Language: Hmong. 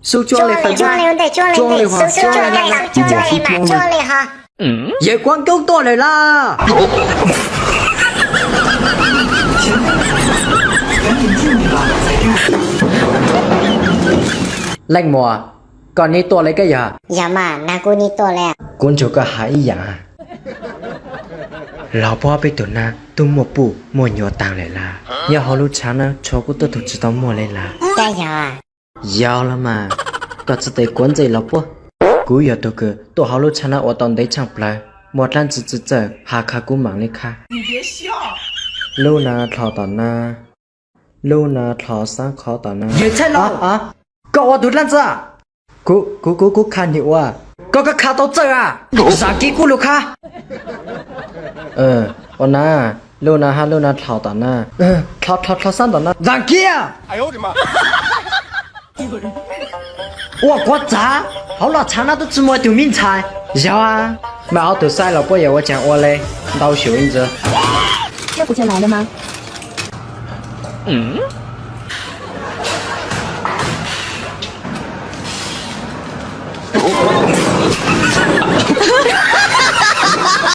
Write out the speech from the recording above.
Xub cuab li, xub cuab li, xub cuab li, xub cuab li mas cuab li mas cuab li ho. Yawg Kuab Nkauj tuaj lawm las. Leej muam, koj neb tuaj li koj yog? Yog mas, nag kuj neb tuaj li. Kuv ntsug koj hais ib yam. Los puag peb tus nab twb muaj puj muaj nyuam taag lawm las, nyob hauv lub tshav nab tshuav kuv tuaj tug tsis tau muaj li las. Koj yog? Yog los mas, koj txhais tes kuav ntxej los puab. Kuv yog tug kws tuaj hauv lub tshav nab ua tau ntev tshaaj plawg, muaj dlaab tsi txawj txawj has kha kuv maam li kha. Lub nab dlho tom nab, lub nab dlho xaab qhov tom nab. Yawg Txhaij Lauj, koj ua tug dlaab tsi? Kuv, kuv, kuv, kuv kha nwg ua. Koj, koj kha tau txawj a? Zaam kev kuv lug kha. Ua nab, lub nab hab lub nab dlho tom nab. Dlho, dlho, dlho xaab tom nab. Zaam kev. Ua kuav txav, hauv lub tshav nab tub tsi muaj tug me ntxhais. Yog, mas ob tug xaib los puab yog ua caag ua le, ntau xyum ib ntsis.